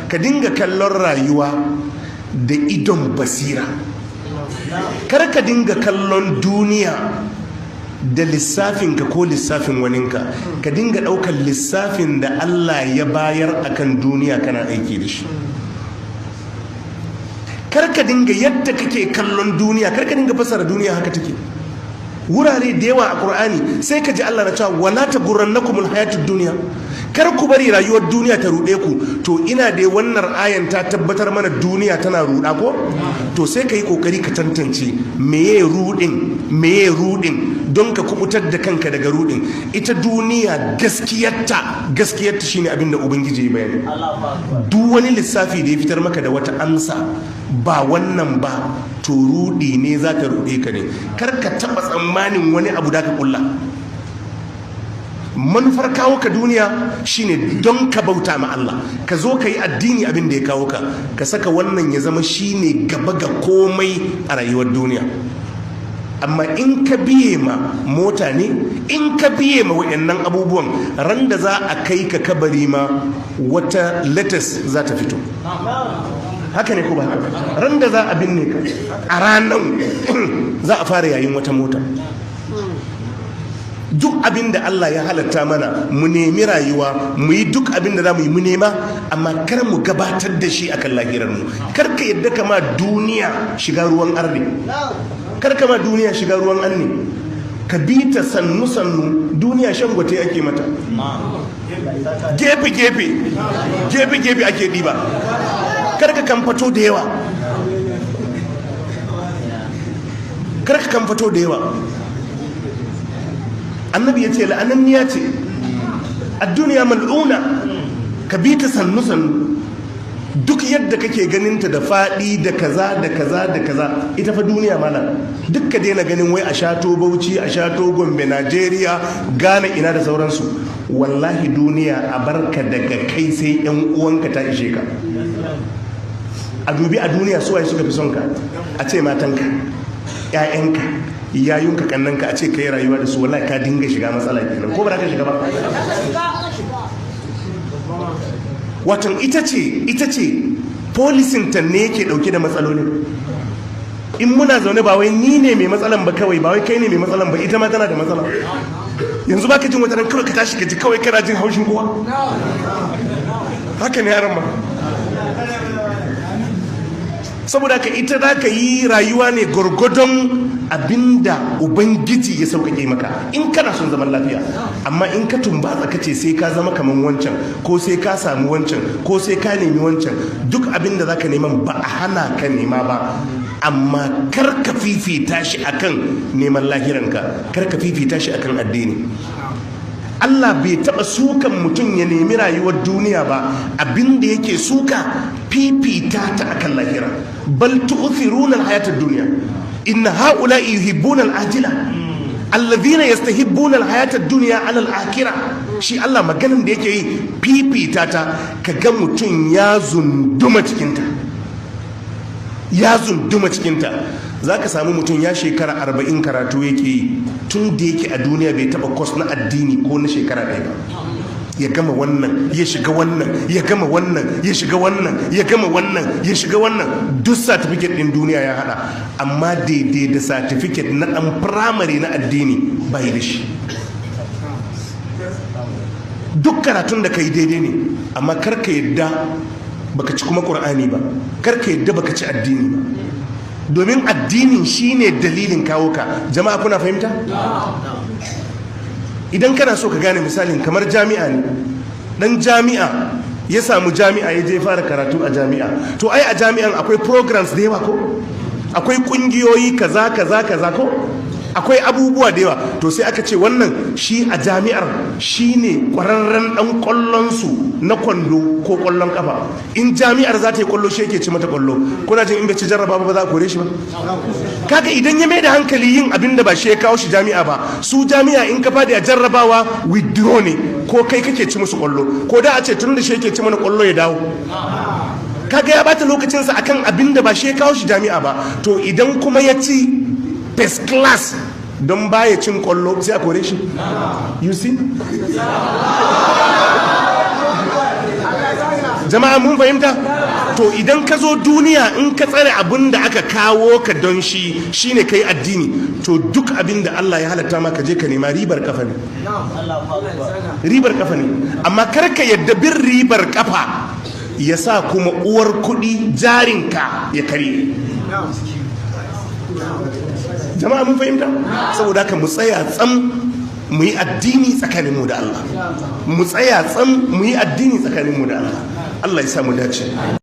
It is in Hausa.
Ka dinga kallon rayuwa da idon basira. Kar ka dinga kallon duniya da lissafinka ko lissafin waninka. Ka dinga ɗaukar lissafin da Allah ya bayar akan duniya kana aiki da shi. Kar ka dinga yadda kake kallon duniya, kar ka dinga fasara duniya haka take. Wurare da yawa a Qur'ani sai ka ji Allah na cewa wala taghurrannakumul hayatud dunya, kar ku bari rayuwar duniya ta ruɗe ku. To ina dai wannan ayan ta tabbatar mana duniya tana ruɗa ko? To sai ka yi kokari ka tantance meye ruɗin, meye ruɗin, don ka kubutar da kanka daga ruɗin. Ita duniya gaskiyarta, gaskiyarta shine abin da Ubangiji ya bayani. Duk wani lissafi da ya fitar maka da wata amsa ba wannan ba, to rudi ne, za ta ruɗe ka ne. Kar ka taɓa tsammanin wani abu da ka kulla. Manufar kawo ka duniya shine don ka bauta ma Allah, ka zo ka yi addini. Abin da ya kawo ka, ka saka wannan ya zama shine gaba ga komai a rayuwar duniya. Amma in ka biye ma mota ne, in ka biye ma waɗannan abubuwan, ran da za a kai ka kabari ma wata latest za ta fito. Haka ne ko ba haka? Ran da za a binne ka, a ranan za a fara yayin wata mota. Duk abin da Allah ya halatta mana mu nemi rayuwa, mu yi duk abin da za mu yi mu nema, amma kar mu gabatar da shi akan lahirar mu. Kar ka yadda kama duniya shiga ruwan arne. Kar ka ma duniya shiga ruwan arne. Ka bi ta sannu sannu. Duniya shan gwate ake mata, gefe gefe, gefe gefe ake ɗiba. Kar ka kamfato da yawa, kar ka kamfato da yawa. Annabi ya ce la'ananniya ce a duniya, mal'una. Ka bi ta sannu sannu. Duk yadda kake ganinta da faɗi da kaza da kaza da kaza, ita fa duniya mana duk ka daina ganin wai a shato Bauchi, a shato Gombe, Najeriya, Ghana, ina da sauransu. Wallahi duniya a barka daga kai sai yan uwanka ta ishe ka. A dubi a duniya suwaye suka fi son ka, a ce matanka, 'ya'yanka, yayunka, kannanka, a ce ka yi rayuwa da su, wallahi ka dinga shiga matsala kenan, ko ba ka shiga ba? Watan ita ce polisin ta ne yake dauke da matsalolin. In muna zaune, ba wai ni ne mai matsalan ba kawai, ba wai kai ne mai matsalan ba, ita ma tana da matsala. Yanzu baka jin wata ran kawai ka tashi ka ji kawai kana jin haushin kowa? Haka ne yaran ma. Saboda ka ita za ka yi rayuwa ne gwargwadon abinda Ubangiji ya sauƙaƙe maka in kana son zaman lafiya. Amma in ka tumbatsa ka ce sai ka zama kamar wancan, ko sai ka samu wancan, ko sai ka nemi wancan, duk abinda za ka neman ba a hana ka nema ba, amma kar ka fifita shi akan neman lahiranka, kar ka fifita shi akan addini. Allah bai taɓa sukan mutum ya nemi rayuwar duniya ba. Abinda yake suka, fifita ta akan lahira. Bal tu'thiruna al-hayata ad-dunya, inna ha'ula'i yuhibbuna al-ajila alladhina yastahibbuna al-hayata ad-dunya 'ala al-akhirah. Shi Allah maganin da yake yi, fifita ta. Kaga mutum ya zunduma cikinta, ya zunduma cikinta. Za ka samu mutum ya shekara 40 karatu yake yi, tun da yake a duniya bai taba course na addini ko na shekara ɗaya ba. Ya gama wannan, ya shiga wannan, ya gama wannan, ya shiga wannan, ya gama wannan, ya shiga wannan, duk certificate ɗin duniya ya hada, amma daidai da certificate na ɗan firamare na addini bai da shi. Duk karatun da ka yi daidai ne, amma kar ka yadda baka ci kuma Ƙur'ani ba, kar ka yadda baka ci addini ba, domin addinin shine dalilin kawo ka. Jama'a, kuna fahimta? Idan kana so ka gane misalin, kamar jami'a ne. Dan jami'a ya samu jami'a, ya je fara karatu a jami'a. To ai a jami'an akwai programs da yawa, ko akwai kungiyoyi kaza kaza kaza, ko akwai abubuwa da yawa. To sai aka ce wannan shi a jami'ar shi ne kwararren dan kwallonsu na kwando ko kwallon kafa. In jami'ar za ta yi kwallo, shi yake ci mata kwallo. Kuna jin in bai ci jarraba ba, za a kore shi ba? Kaga idan ya mai da hankali yin abin da ba shi ya kawo shi jami'a ba. Su jami'a in ka fadi a jarrabawa, withdraw ne, ko kai kake ci musu kwallo, ko da a ce tun da shi yake ci mana kwallo ya dawo. Kaga ya bata lokacinsa akan abin da ba shi ya kawo shi jami'a ba. To idan kuma ya ci first class, don baya cin kwallo, sai a kore shi? You see? Jama'a, mun fahimta? To, idan ka zo duniya, in ka tsare abin da aka kawo ka don shi, shine kai addini, to duk abin da Allah ya halatta maka je ka nema, ribar kafa ne, ribar kafa ne. Amma kar ka yadda bin ribar kafa ya sa kuma uwar kuɗi, jarinka, ya karye. Jama'a, mun fahimta? Saboda haka mu tsaya tsam mu yi addini tsakaninmu da Allah. Mu tsaya tsam mu yi addini tsakaninmu da Allah. Allah ya sa mu dace.